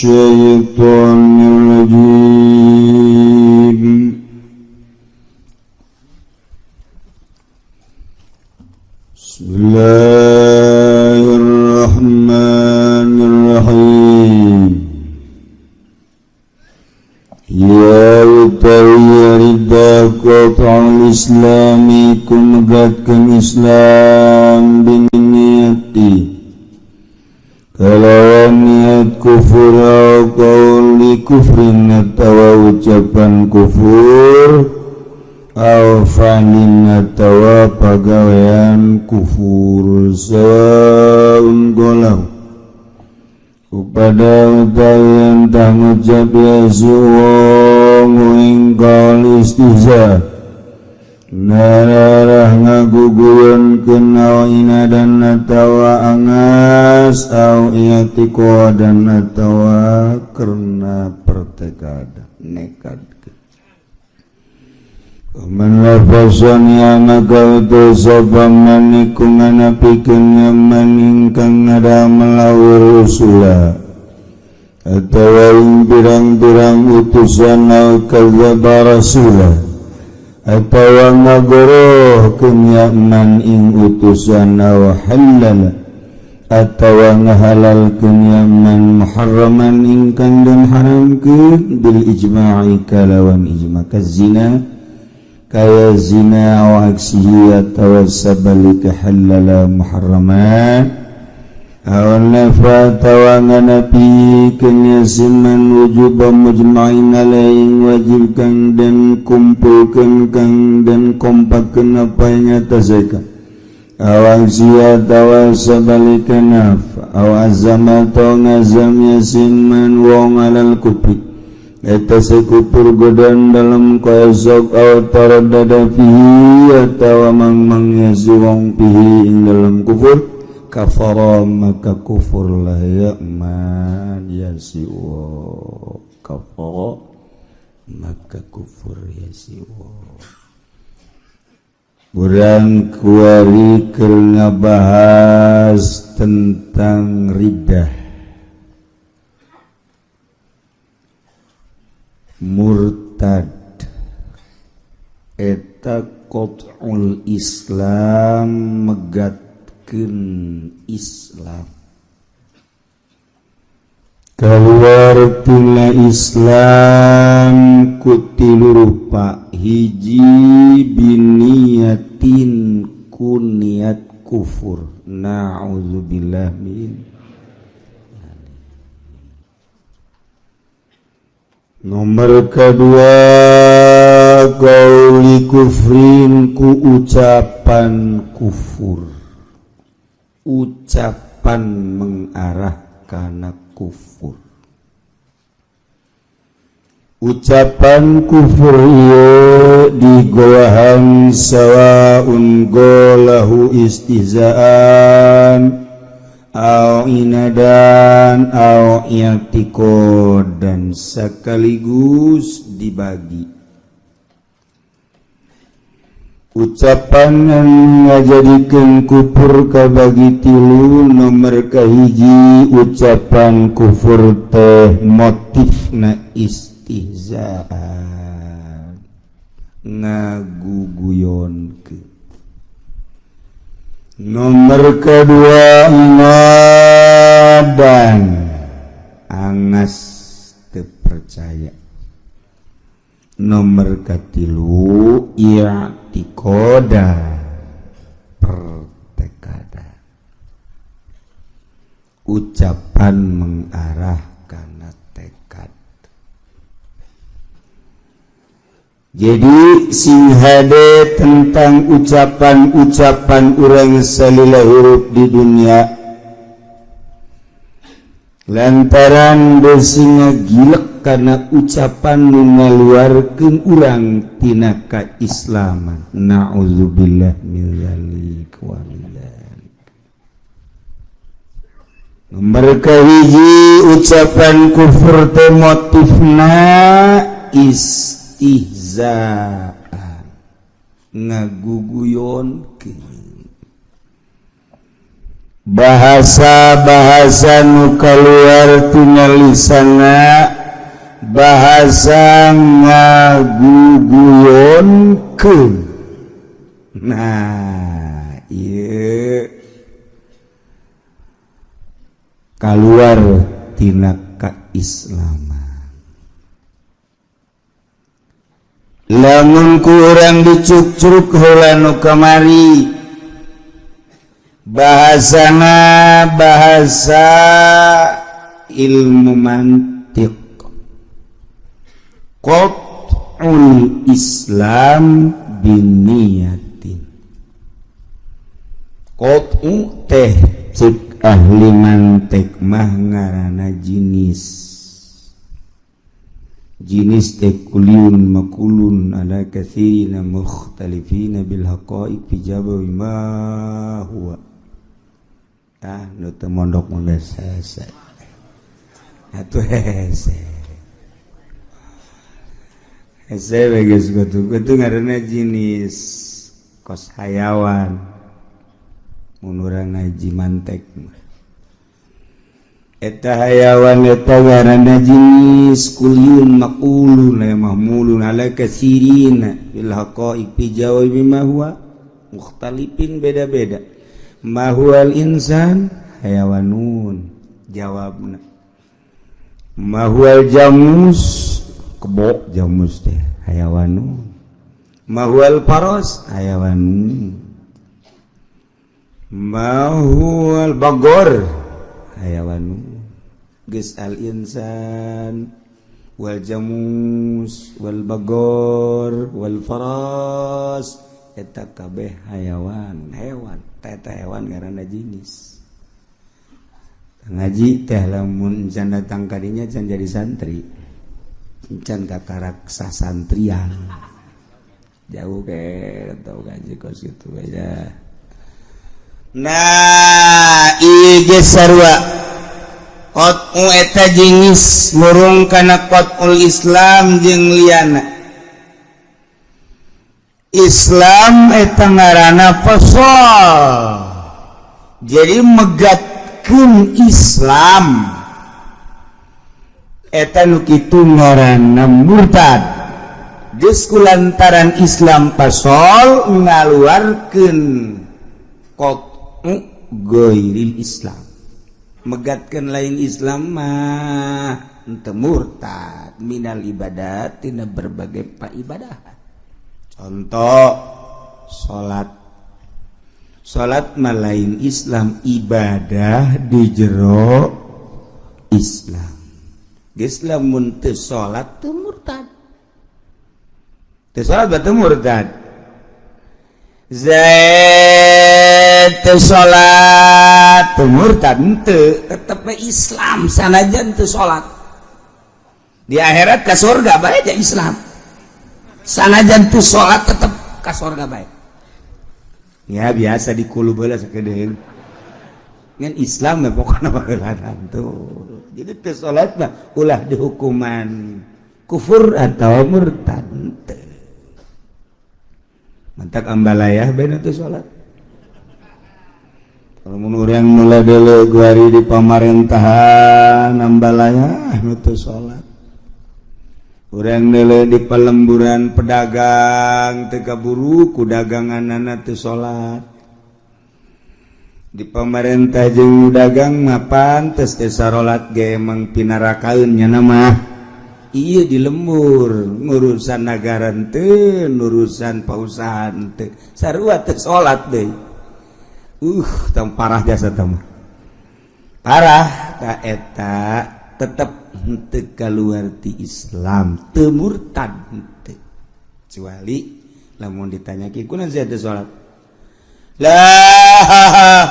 الشيطان الرجيم. بسم الله الرحمن الرحيم. Ya utawi ridha qat'ul islami kumegatkeun Islam biniyati kalawan niat kufur au qauli kufrin atawa ucapan kufur au fa'lin atawa pagawean kufur sawaun golau kepada utawi entah ngucap ya si wong ing qaul istihza nararah ngaguguyeunkeun au inadan atawa angas au i'tiqadan atawa karena pertekad nekad. Man lafazan ya maka utus sapa man iku nganapikeun man ingkang ngadamel rusula atawa ing pirang-pirang utusan au kadzdzaba rasula atawa ngagorohkeun ya man ing utusan au halala atawa ngahalalkeun ya man muharraman ingkang den haramkeun bil ijma'i kalawan ijma' kazina kaya zina wa aksihi atawa sabalika halala muharraman aw nafa atawa nganapikeun ya siman wujuba mujma'in alaihi wajib kang den kumpulkeun kang den kompakkeun apa ing atase aw aksihi atawa sabalika nafa aw azama atawa ngazam ya siman wong alal kufri eta sekupur godan dalam koesok aw taraddada fihi atawa mangmang ya si wong fihi ing dalam kufur kafara maka kufur lah ya man ya si wong kafara maka kufur ya si wong. Urang kuari keur ngabahas tentang riddah murtad eta qat'ul Islam megatkeun Islam keluar tina Islam ku tilu rupa hiji biniyatin ku niat kufur na'udzubillah min. Nomor kedua qauli kufrin ku ucapan kufur ucapan mengarah kana kufur ucapan kufur ieu digowahan sawaun golahu istihzaan au inadan au i'tiqadan sekaligus dibagi ucapan ngajadikeun kufur kabagi tilu. Nomor kahiji ucapan kufur teh motifna istihzaan ngaguguyonkeun. Nomor kedua inadan angas terpercaya. Nomor katilu i'tiqada pertekada ucapan mengarah kana tekad. Jadi sing hade tentang ucapan-ucapan urang salila hirup di dunia lantaran besi ngagilek karena ucapan nu ngaluarkeun urang tina kaislaman. Na'udzubillah min dzalik wa min dzalik. Nomor kahiji ucapan kufur teh motifna istihzaan ngaguguyonkeun. Bahasa-bahasa nu kaluar tina lisana, bahasa ngaguguyonkeun. Nah, ieu kaluar tina kaislaman. Lamun ku urang dicukcruk heula nu kamari, bahasana bahasa ilmu mantiq, qat'ul Islam biniyatin. Qat'u teh cek ahli mantik mah ngaranna jenis. Jenis teh kulliyun maqulun ala katsirina mukhtalifina bil haqaiq fi jawabi ma huwa. Ah, nu teu mondok mah geus hese atuh, hese hese we geus. Kitu kitu ngaranna jenis kos hayawan mun urang ngaji mantek mah. Eta hayawan eta ngaranna jenis kulliyun maqulun la mahmulun ala katsirina bil haqaiq fi jawabi ma huwa mukhtalifin, beda-beda. Ma huwal insan? Hayawanun jawabna. Ma huwal jamus? Kebo, jamus teh hayawanun. Ma huwal faros? Hayawanun. Ma huwal bagor? Hayawanun. Geus al insan wal jamus wal bagor wal faras eta kabeh hayawan, hewan. Eta hewan ngaranna jenis. Ngaji teh lamun can datang kadinya, can jadi santri, can kakarak sasantrian, jauh ke tau gaji kos gitu aja. Nah, ieu ge sarua. Qat'u eta jenis murung kana qat'ul Islam jeung liana. Islam eta ngaranna fasal, jadi megatkeun Islam eta nu kitu ngaranna murtad. Geus kulantaran Islam pasol ngaluarkeun qat'u ghairil Islam, megatkan lain Islam mah henteu murtad, minal ibadat, tina berbagai ibadah. Contoh salat. Salat mah lain Islam, ibadah di jero Islam. Geus lamun teu salat teu murtad, teu salat berarti murtad. Zaid teu salat teu murtad henteu, tetep we Islam sanajan teu salat. Di akhirat ka surga bae aja Islam, sanajan teu salat tetep ka surga bae. Ya biasa di kulu baheula sakedeung ngan Islam mah pokona baheula tuh. Jadi teu salat mah ulah dihukuman kufur atau murtad teu. Mantak ambalayah bae teu salat. Kalau mun urang mulai dulu guari di pamarintahan, ambalayah nu teu salat. Urang dulu di pelemburan pedagang, teu kaburu ku daganganana, teu salat. Di pemerintah jeung nu dagang mapan tes teu sarolat ge emang pinarakaeun nya mah. Iya, di lembur ngurusan negara teu, urusan pausahaan teu, sarua teu salat deui. Tam parah jasa teh mah. Parah ka eta tetep henteu kaluar ti Islam, teu murtad henteu. Kecuali lamun ditanya ki, "Kunaon sia teu salat?" "Lah,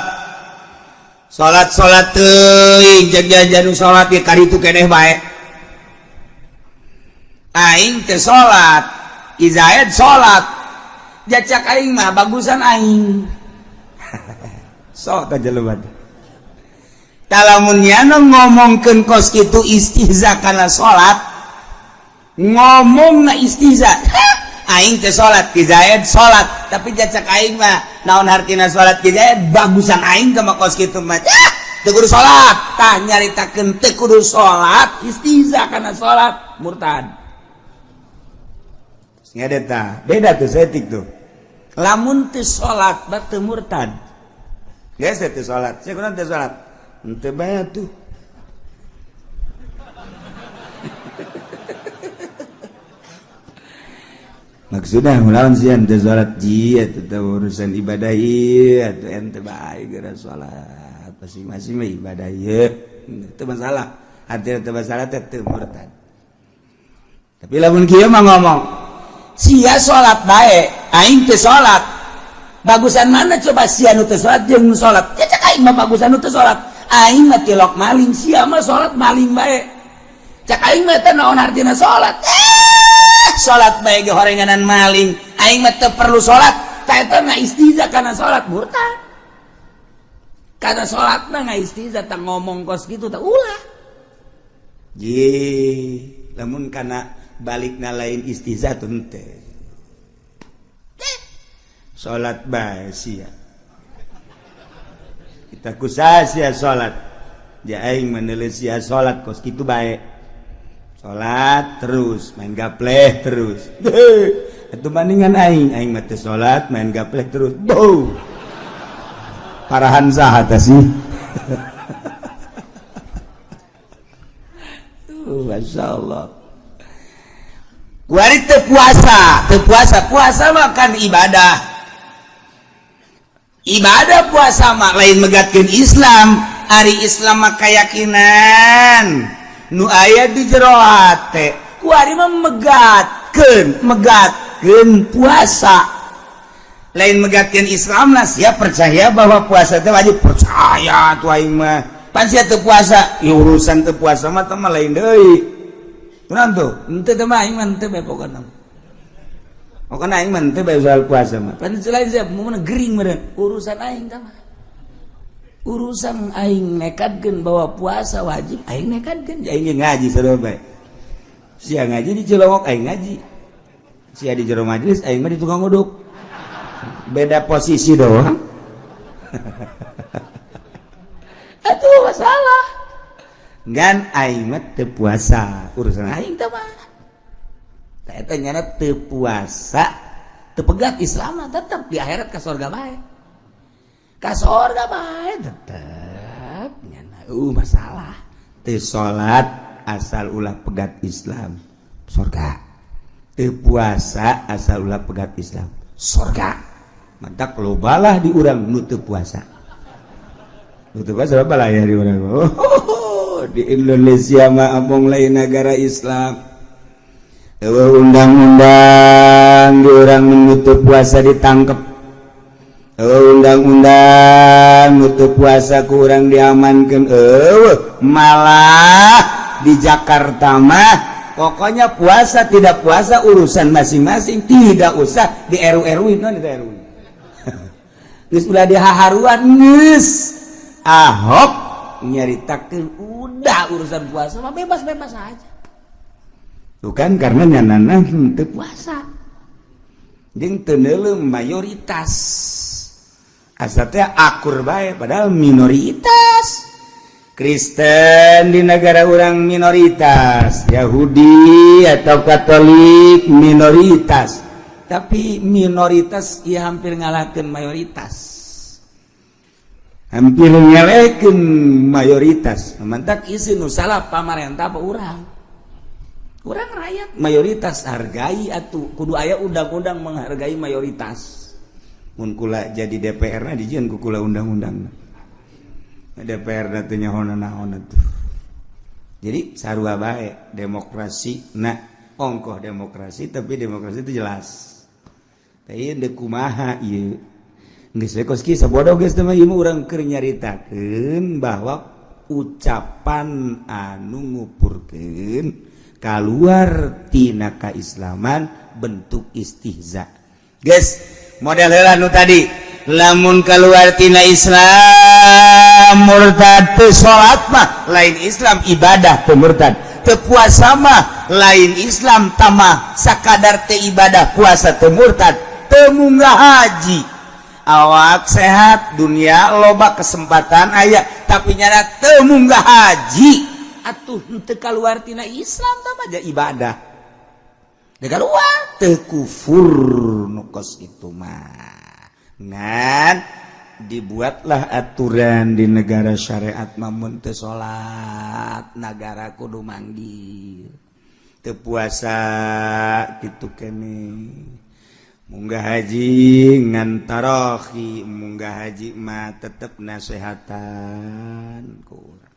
salat salat teuing, jeung jajan salat ge karitu keneh bae. Aing teu salat, Izaid salat, jacak aing mah bagusan aing." Sok ka jelema teh. Lamun nyana ngomongkeun kos kitu, istihza kana salat, ngomong na istihza, "Aing teh salat, Ki Zaid salat, tapi jacak aing mah Naon hartina salat kieu? Bagusan aing ke mah kos kitu mah. Ah, teu kudu salat. Tah, nyaritakeun teu kudu salat, istihza kana salat, murtad. Ngede tah, beda tuh setik tuh. Lamun teu salat mah teu murtad. Geus teu salat, sia kunaon teu salat? Henteu bae tuh. Maksudnya melawan sih ente salat ji atau urusan ibadah ieu atuh ente bae geura salat masing-masing mah ibadah ieu itu masalah artinya teu masalah teh teu murtad. Tapi lamun kieu mah ngomong sia salat bae aing teu salat, bagusan mana coba sia nu teu salat jeung nu salat? Ya cek aing mah bagusan nu teu salat. Aing mah tilok maling, sia mah salat maling bae. Cek aing mah teh naon artina salat? Salat bae ge horenganan maling, aing mah teu perlu salat. Ta eta mah istihza kana salat, murtad. Kana salat mah ngaistiza tah, ngomong kos kitu tah ulah. Ye, lamun kana balikna lain istihza tuh henteu. Salat bae sia. Kita kusaha sia salat? Ja aing menulis sia salat kos kitu bae. Salat terus, main gapleh terus. Itu bandingan aing, aing mah teu salat, main gapleh terus. Boh. Parahan saha teh sih? Masya Allah. Kuari teu puasa, teu puasa, puasa mah kan ibadah. Ibadah puasa mah lain megatkeun Islam, ari Islam mah keyakinan nu aya di jero hate. Kuari mah megatkeun, megatkeun puasa. Lain megatkeun Islam lah, siap percaya bahwa puasa teh wajib, percaya tuh aing mah. Pan sia teu puasa, ya urusan teu puasa mah teh mah lain deui. Kunaon tuh? Henteu teh mah aing mah henteu bae pokona. Pokona aing mah henteu bae soal puasa mah. Pan selain siap mun gering meureun urusan aing teh mah. Urusan aing nekadkeun bahwa puasa wajib, aing nekadkeun. Aing ge ngaji sarua bae. Sia ngaji di Cilongok, aing ngaji. Sia di jero majelis, aing mah di tukang uduk. Beda posisi doang. Atuh masalah. Ngan aing mah teu puasa, urusan aing teh mah. Tah eta nyana teu puasa, teu pegat Islam mah tetep di akhirat ka surga bae. Ka surga bae tetep nyana masalah. Teu salat asal ulah pegat Islam, surga. Teu puasa asal ulah pegat Islam, surga. Mantak lobalah di urang nu teu puasa. Nu teu puasa loba lah ya di urang. Oh, di Indonesia mah abong lain negara Islam. Eueuh undang-undang di urang nu teu puasa ditangkep. Eueuh undang-undang nu teu puasa ku urang diamankeun. Eueuh malah di Jakarta mah pokoknya puasa tidak puasa urusan masing-masing, tidak usah di RU-RU itu di RU. Geus ulah dihaharuan geus. Ahok nyaritakeun udah urusan puasa mah bebas-bebas aja. Bukan karena nyanana henteu puasa. Jeung teu neuleuh mayoritas. Asa teh akur bae padahal minoritas. Kristen di negara orang minoritas, Yahudi atau Katolik minoritas, tapi minoritas ia hampir ngalahkan mayoritas, hampir ngalahkan mayoritas. Mantak isi nu salah pamarentah apa urang? Urang rakyat mayoritas hargai atuh, kudu aya undang-undang menghargai mayoritas. Mun kula jadi DPR na dijieun ku kula undang-undang. DPR teh nyaho naon tuh. Jadi sarua bae demokrasi, nah ongkoh demokrasi tapi demokrasi itu jelas. Tapi deuk kumaha ieu? Geus we kos kieu sabodo geus teh mah ieu mah urang keur nyaritakeun bahwa ucapan anu ngupurkeun kaluar tina kaislaman bentuk istihza. Geus model heula nu tadi, lamun keluar tina Islam murtad, teu salat mah lain Islam ibadah teu murtad, teu puasa mah lain Islam tamah sakadar teu ibadah puasa teu murtad, teu munggah haji. Awak sehat, dunia loba, kesempatan aya, tapi nyana teu munggah haji atuh henteu kaluar tina Islam. Tah aja ibadah teu kaluar, teu kufur nu kos itu mah. Ngan dibuatlah aturan di negara syariat, lamun teu salat nagara kudu manggil, teu puasa kitu kene. Munggah haji ngan tarohi, munggah haji mah tetep nasehatan ku urang.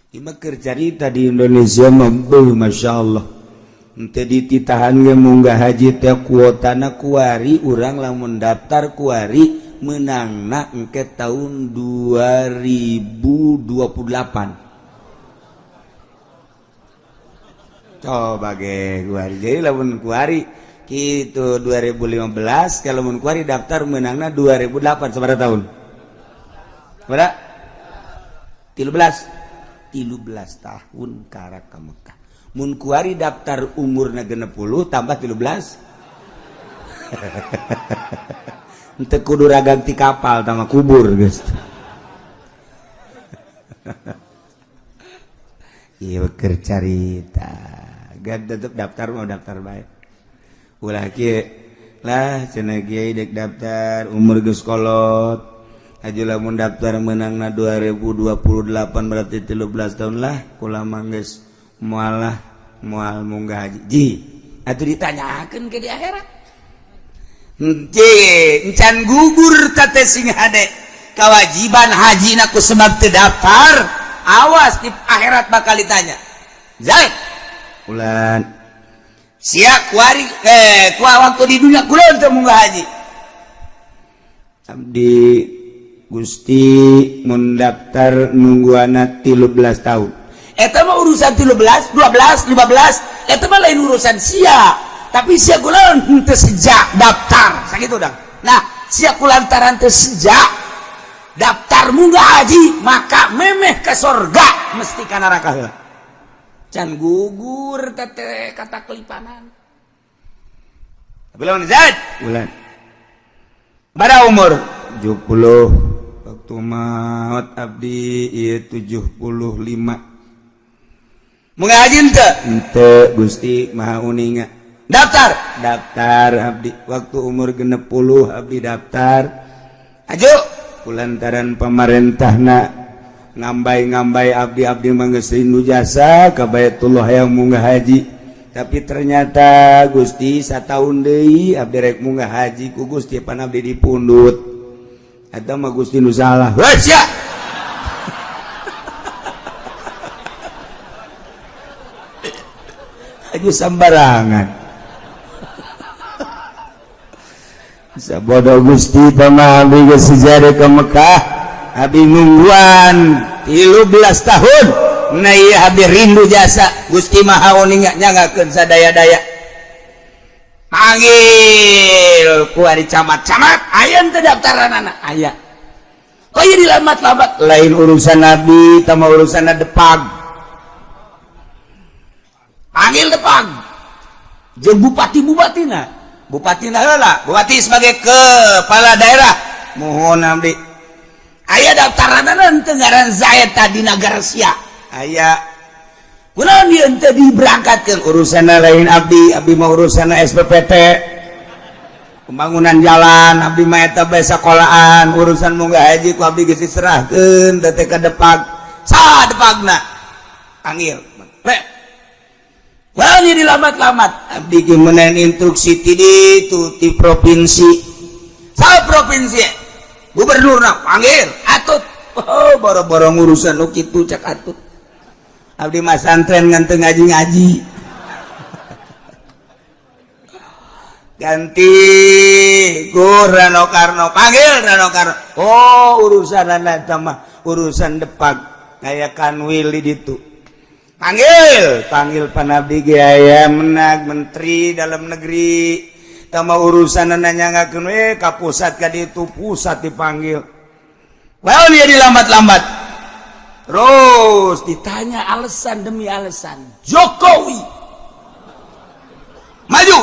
Ieu mah keur carita di Indonesia mah, beuh, Masya Allah. Henteu dititahan ge munggah haji teh kuotana. Kuari urang lamun daftar kuari menangna engke tahun 2028. Coba ge kuari, jadi lamun kuari gitu 2015, kalau mun kuari daftar menangna 2008, sabaraha tahun? Berapa? 13, 13 tahun karak ka Mekah. Mun kuari daftar umurna 60 tambah 13, henteu kudu raganti kapal tambah kubur, guys. Iya, keur carita. Gak tetep daftar, mau daftar baik. Ulah kieu lah cenah kiai, dek daftar umur geus kolot. Aju lamun daftar menangna 2028 berarti 13 tahun lah. Kula mah geus moal lah, moal munggah haji. Ji atuh ditanyakeun ke di akhirat. Henteu, encan gugur teh sing hade kewajiban haji ku sebab teu daftar. Awas, di akhirat bakal ditanya. Zaid ulan sia kuari ku waktu di dunia kula teu munggah haji? Abdi Gusti mun daftar nungguana 13 tahun. Eta mah urusan 13, 12, 15, eta mah lain urusan sia, tapi sia kula teu sejak daftar sakitu dang. Nah, sia kulantaran teu sejak daftar munggah haji, maka memeh ke sorga mesti ka neraka heula. Can gugur tete kata kelipanan. Tapi lawan Zaid bulan pada umur 70, waktu maut abdi ieu 75, munggah haji henteu? Henteu, Gusti Maha Uninga. Daftar, daftar abdi waktu umur 60 abdi daftar. Aju kulantaran pemerintahna ngambay-ngambay abdi, abdi mah geus rindu jasa ka Baitullah yang munggah haji, tapi ternyata Gusti satahun deui abdi rek munggah haji, ku Gusti pan abdi dipundut. Eta mah Gusti nu salah. Heuh sia. Aju sembarangan. Bisa bodoh Gusti mah, abdi geus sejarah ke Mekah, abdi nungguan 13 tahun. Nah iya, abdi rindu jasa. Gusti Maha Uninga nyangakeun sadaya-daya. Panggil ku ari camat-camat, aya teu daftaran anak? Aya. Kok ieu dilambat-lambat? Lain urusan abdi, tah mah urusan Depag. Panggil Depag jeung bupati-bupatina. Bupatina heula, bupati sebagai kepala daerah, mohon abdi aya daftaran teu ngaran Zaid tadi Nagara Sia? Aya. Kunaon ieu teu diberangkatkeun? Urusan lain abdi, abdi mah urusan SPPT pembangunan jalan, abdi mah eta bae sekolahan. Urusan munggah haji ku abdi geus diserahkeun teh ka Depag. Saha Depagna? Panggil. Rek. Wah, ini dilambat-lambat. Abdi gimana instruksi ti ditu ti provinsi. Saha provinsi? Gubernur nak panggil. Atut. Oh, boro-boro urusan nu kitu cak atut. Abdi mah santren ngan teu ngaji-ngaji. Ganti Gur Rano Karno, panggil Rano Karno. Oh, urusan anak sama urusan Depag kayak Kanwil di ditu. Panggil, panggil panabdi ge aya menag menteri dalam negeri. Tama urusan nanya ngakeun we ka pusat ka ditu, pusat dipanggil. Well, dia dilambat-lambat. Terus ditanya alasan demi alasan. Jokowi maju.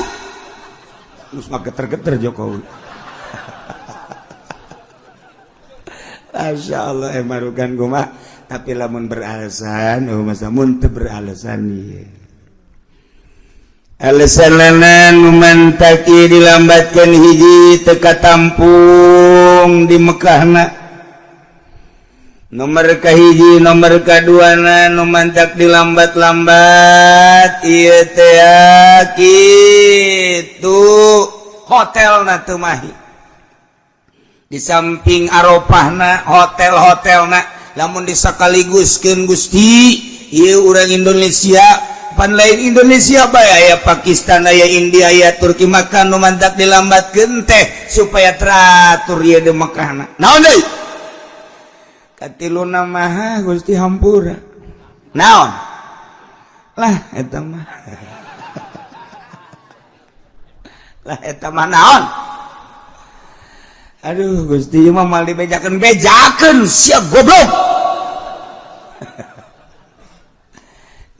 Terus mah geter-geter Jokowi. Masya Allah, emarukan kumaha, tapi lamun beralasan, oh, masa mun teu beralasan ieu alasan lanan mantaki dilambatkan. Hiji, teka tampung di Mekahna, nomor kahiji. Nomor kaduana, nu mantak dilambat-lambat ieu teh kitu, hotelna teu mahi. Di samping Arafahna, hotel-hotelna lamun disakaliguskeun, Gusti, ieu urang Indonesia pan lain Indonesia bae, aya Pakistan, aya India, aya Turki. Maka nu mantak dilambatkeun teh supaya teratur ieu di Mekahna. Naon deui katiluna mah, Gusti, hampura. Naon lah eta mah, lah eta mah naon? Aduh Gusti, mah mal dibejakeun, bejakeun sia goblok.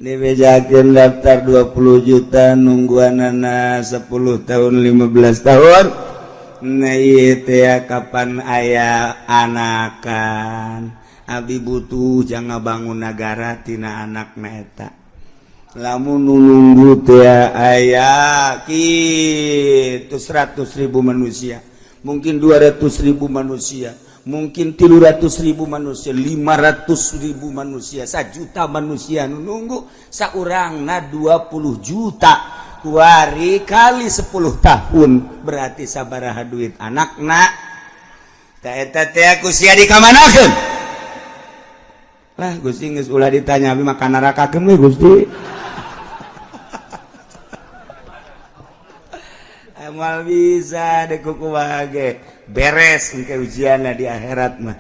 Dibejakeun daftar 20 juta, nungguanana 10 tahun, 15 tahun. Nah, ieu teh kapan aya anakan? Abi butuh jangan bangun negara tina anak eta. Lamun nunggu teh aya kitu 100.000 manusia, mungkin 200.000 manusia, mungkin 300.000 manusia, 500.000 manusia, 1 juta manusia nu nunggu. Saurangna 20 juta, kuari kali 10 tahun, berarti sabaraha duit anakna? Ta eta teh ku sia dikamanakeun? Lah Gusti, geus ulah ditanya, abi mah ka nerakakeun we, Gusti. Amal bisa deh kuku ge beres engke ujianna di akhirat mah,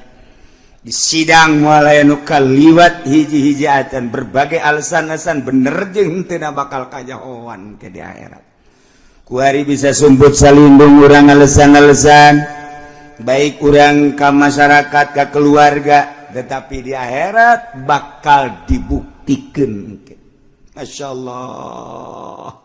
di sidang moal aya nu kaliwat hiji-hiji acan. Berbagai alasan-alasan bener jeung teu bakal kajahoan ke di akhirat. Kuari bisa sumput salindung urang alasan-alasan baik urang ka masyarakat, ka keluarga, tetapi di akhirat bakal dibuktikan. Masya Allah.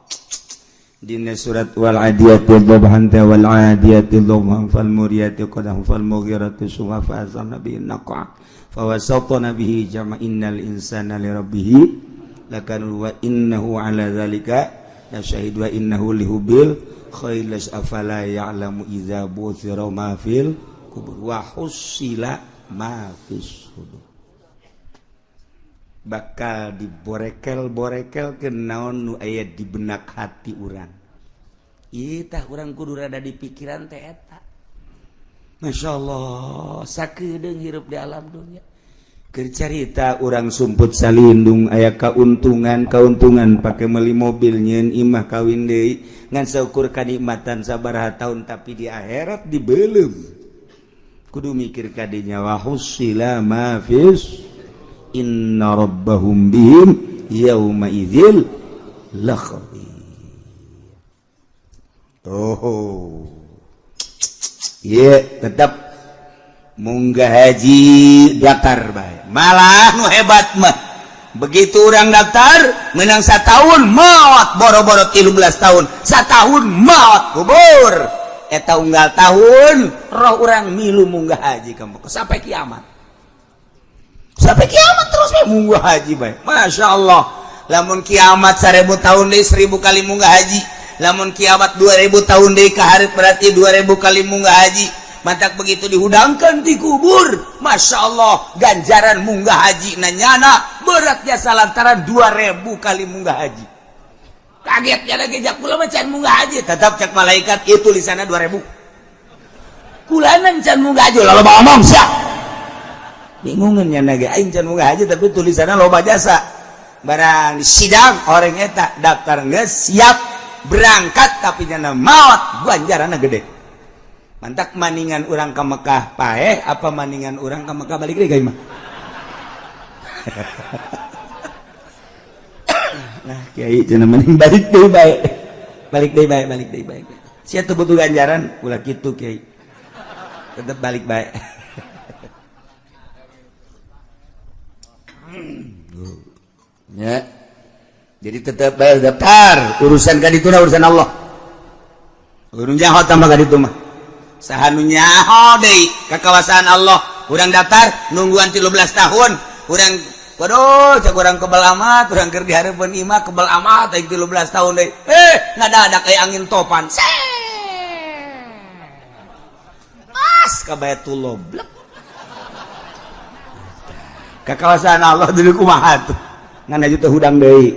Dina surat wal adiyati dhabhan, wal adiyati dhabhan, fal muriyati qadhan, fal mughirati subha, fa azamna bihi naqa, fa wasatna bihi jama, innal insana li rabbih lakanud, wa innahu ala dzalika lasyahid, wa innahu lihubil khailas, afala ya'lamu idza buthira ma fil kubur, wa husila ma fis sudur. Bakal diborekel-borekel ke naon nu aya di benak hati urang. Itah urang kudu rada di pikiran teh eta. Masya Allah, sakedeung hirup di alam dunia. Keur carita urang sumput salindung aya kauntungan, kauntungan pake meuli mobil, nyieun imah, kawin deui, ngan saukur kanikmatan sabaraha tahun, tapi di akhirat dibelum. Kudu mikir kadinya, wa husila ma fis, inna rabbahum bihim yauma idzil lakhabir. Oh iya, tetap munggah haji, daftar bae. Malah nu hebat mah begitu orang daftar menang setahun maut, boro-boro 13 tahun, setahun maut, kubur. Eta unggal tahun roh orang milu munggah haji kamu sampai kiamat, sampai kiamat terus we munggah haji bae. Masya Allah, lamun kiamat 1000 tahun deui, 1000 kali munggah haji. Lamun kiamat 2000 tahun deui ka hareup, berarti 2000 kali munggah haji. Mantak begitu dihudangkan di kubur, Masya Allah, ganjaran munggah haji nanyana berat jasa lantaran 2000 kali munggah haji. Kaget ya lagi jak kula mah can munggah haji, tetap cek malaikat itu tulisanna 2000. Kulanan can munggah haji, lalu ngomong sia bingungan nya naga aing can munggah haji, tapi tulisannya loba jasa. Barang di sidang orang eta daftar geus siap berangkat, tapi nyana maot, ganjaranna gede. Mantak maningan urang ke Mekah paeh apa maningan urang ke Mekah balik deui ka imah? Nah kiai, cenah mending balik deui bae, balik deui bae, balik deui bae. Sia teu butuh ganjaran. Ulah kitu, kiai, tetep balik bae ya. Jadi tetap bayar daftar, urusan ka dituna urusan Allah. Urun nyaho tambah ka ditu mah, saha nu nyaho deui kakawasaan Allah. Urang daftar nungguan 13 tahun. Urang, waduh, cek urang kebal amat, urang keur di hareupeun imah kebal amat aing 13 tahun deui. Eh, ngadadak kayak angin topan. Pas ka Baitullah, blek. Ka kawasan Allah dulu kumaha tuh. Ngan aja teu hudang deui.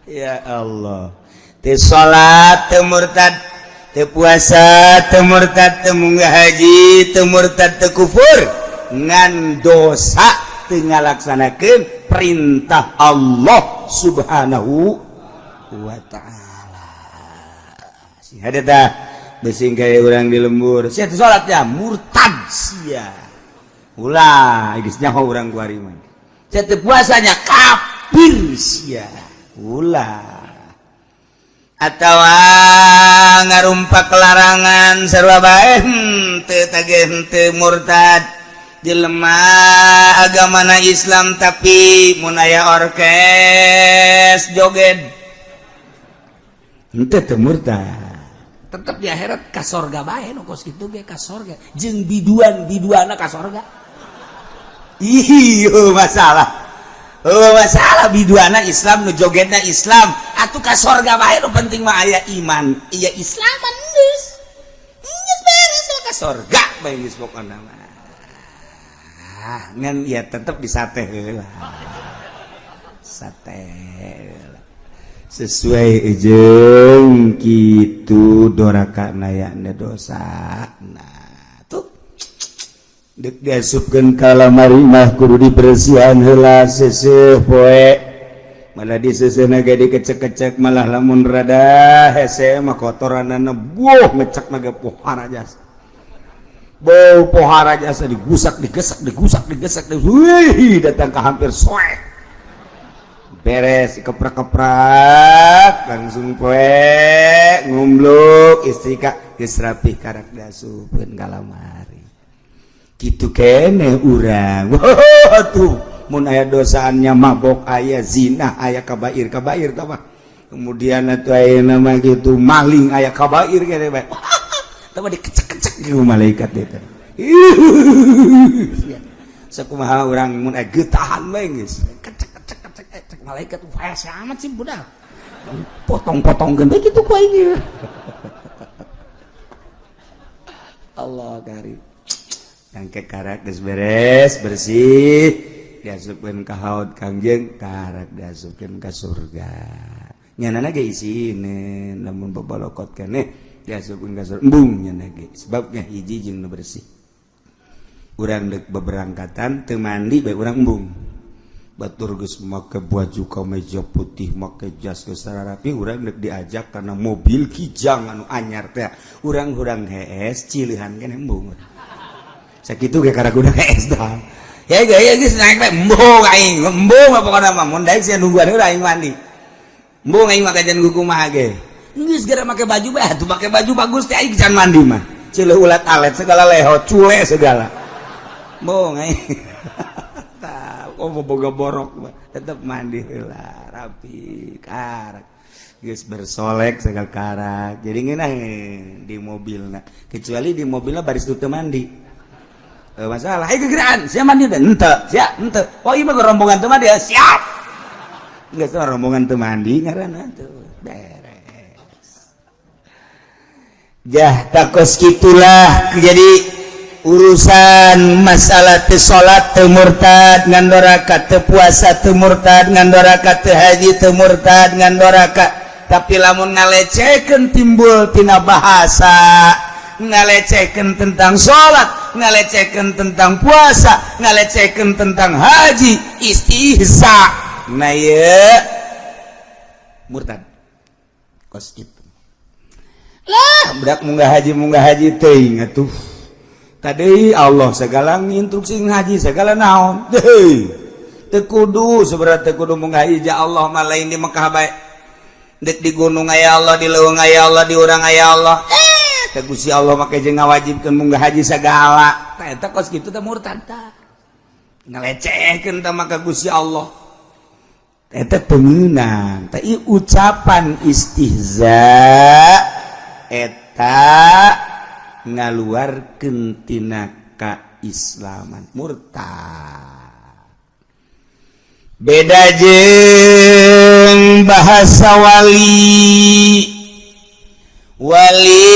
Ya Allah. Teu salat teu murtad, teu puasa teu murtad, teu munggah haji teu murtad, teu kufur, ngan dosa teu ngalaksanakeun perintah Allah Subhanahu wa ta'ala. Si hade tah besing kaya urang di lembur, sia teu salat ya murtad sia. Ulah geus nyaho urang kuari mah. Sia teu puasanya kafir sia. Ulah atau ngarumpak larangan sarua bae henteu tage henteu murtad. Jelema agamana Islam tapi mun aya orkes joget henteu teu murtad. Tetep di akhirat ka sorga bae nu kos kitu ge, ka sorga jeung biduan biduana ka sorga. Ih, masalah. Oh, masalah biduana Islam, nu jogetna Islam atuh ka sorga bae. Nu penting mah aya iman, iya Islaman, geus geus beres lah, ka sorga bae geus pokona mah. Ah, ngan ya tetep disate heula, sate heula sesuai jeung kitu doraka nayana dosa. Nah, tuh dek diasupkeun ka lamari mah kudu dibersihan heula seuseuh poe. Malah diseuseuna ge dikecek-kecek, malah lamun rada hese mah kotoranana buh ngecek na ge pohara jasa. Bau pohara jasa, digusak digesak, digusak digesak, wih, datang ke hampir soek. Beres keprak-keprak langsung poe ngumbluk istrika, geus rapih, karak diasupkeun ka lamari. Gitu kene urang. Wah, tuh mun aya dosaannya mabok, aya zina, aya kabair kabair tah mah. Kemudian atuh aya nama gitu maling, aya kabair kene bae tah mah, dikecek-kecek ku malaikat eta. Sakumaha urang mun aya getahan bae geus kecek kecek kecek kecek malaikat, hese amat sih budak, potong-potongkeun bae kitu ku aing. Allah kari. Angke karak geus beres bersih, diasupkeun ka haud Kangjeng, karak diasupkeun ka surga. Nyanana ge isine lamun babalokot keneh diasupkeun ka surga embung nyana ge, sebabnya hiji jeung nu bersih. Urang deuk beberangkatan teu mandi bae urang embung. Batur geus make baju kameja putih, make jas geus rapi, urang deuk diajak kana mobil Kijang anu anyar teh. Urang hurang hees cilihan keneh embung. Sakitu ge karaguna hees dah. Ya ge geus naik bae embung aing, embung pokona mah mun daek sia nungguan heula aing mandi. Embung aing mah kajian kumaha ge. Geus gara make baju bae atuh, make baju bagus teh aing can mandi mah. Cileuh ulat alet segala, leho cule segala. Embung aing. Tah, oh boga borok mah tetep mandi heula rapi karak. Geus bersolek segala karak. Jadi ngeunah di mobilna. Kecuali di mobilna baris teu mandi. Masalah, ayo gegeraan, siap mandi teh? Henteu, siap, henteu. Oh, iya mah rombongan teu mandi, siap. Geus rombongan teu mandi ngaranna tuh. Beres. Jah takos kitulah. Jadi urusan masalah teu salat teu murtad ngan doraka, teu puasa teu murtad ngan doraka, teu haji teu murtad ngan doraka. Tapi lamun ngalecehkeun timbul tina bahasa, ngalecehkeun tentang salat, ngalecehkeun tentang puasa, ngalecehkeun tentang haji, istihza, nah ye murtad kos kitu lah. Budak munggah haji teuing atuh tadi Allah segala instruksi haji segala naon deui teu kudu, sebenarnya teu kudu munggah haji. Allah mah lain di Mekah bae, dek di gunung aya Allah, di leuweung aya Allah, di urang aya Allah. Eh, teh Gusti Allah make jeung ngawajibkeun munggah haji segala. Tah eta kos kitu teh murtad tah, ngalecehkeun tah maka Gusti Allah eta teu meunang. Tah ieu ucapan istihza eta. Ngaluarkeun tina kaislaman, murtad. Beda jeung bahasa wali, wali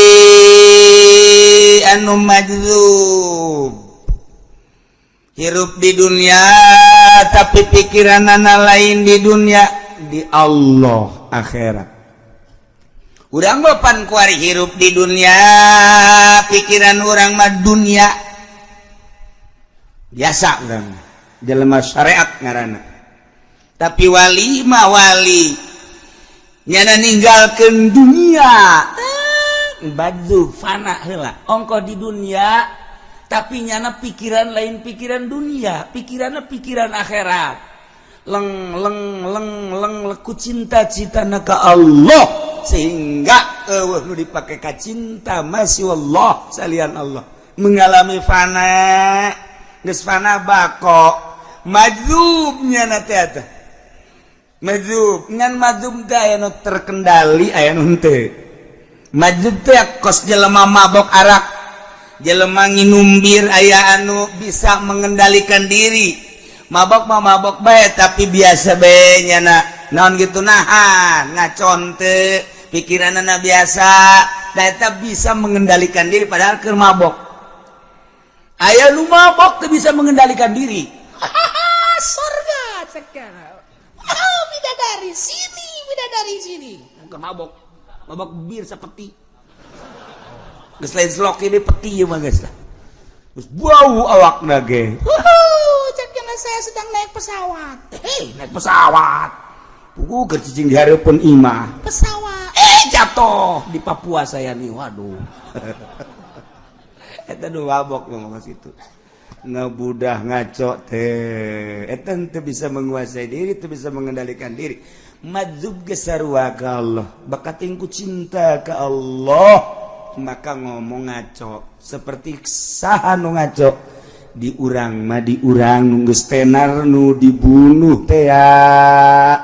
anu majzub, hirup di dunia tapi pikiranana lain di dunia, di Allah, akhirat. Urang bapan kuari hirup di dunia, pikiran urang mah dunia biasa, urang jelema syariat ngaranna. Tapi wali mah, wali nyana ninggalkeun dunia, baju fana heula ongko di dunia, tapi nyana pikiran lain pikiran dunia, pikirannya pikiran akhirat. Leng leng leng leng leku cinta-cita ka Allah, sehingga eueuh nu dipake ka cinta masih Allah, salian Allah. Mengalami fana, geus fana bako, majzubnya na teh eta majzub. Ngan majzub teh aya nu terkendali, aya nu henteu. Majzub teh kos jelema mabok arak, jelema nginum bir, aya anu bisa mengendalikan diri. Mabok mah mabok bae, tapi biasa bae nyana, naon gitu, nahan ngacon teu, pikiranna biasa da eta bisa mengendalikan diri padahal keur mabok. Aya nu mabok teu bisa mengendalikan diri. Surga sekarang. Wow, bidadari sini, bidadari sini. Bukan mabok, mabok bir seperti geus lain slok, ini peti ieu mah, geus lah, geus bau awakna ge. Cek jangan, saya sedang naik pesawat. Hei, naik pesawat pugu keur cicing di hareupeun imah. Pesawat. Eh, jatuh di Papua saya nih. Waduh, eta nu mabok ngomong situ ngebudah ngaco teh, eta teu bisa menguasai diri, teu bisa mengendalikan diri. Majzub ge sarua ka Allah, bakating ku cinta ka Allah maka ngomong ngaco. Seperti saha nu ngaco di urang mah? Di urang nu geus tenar, nu dibunuh teh ya.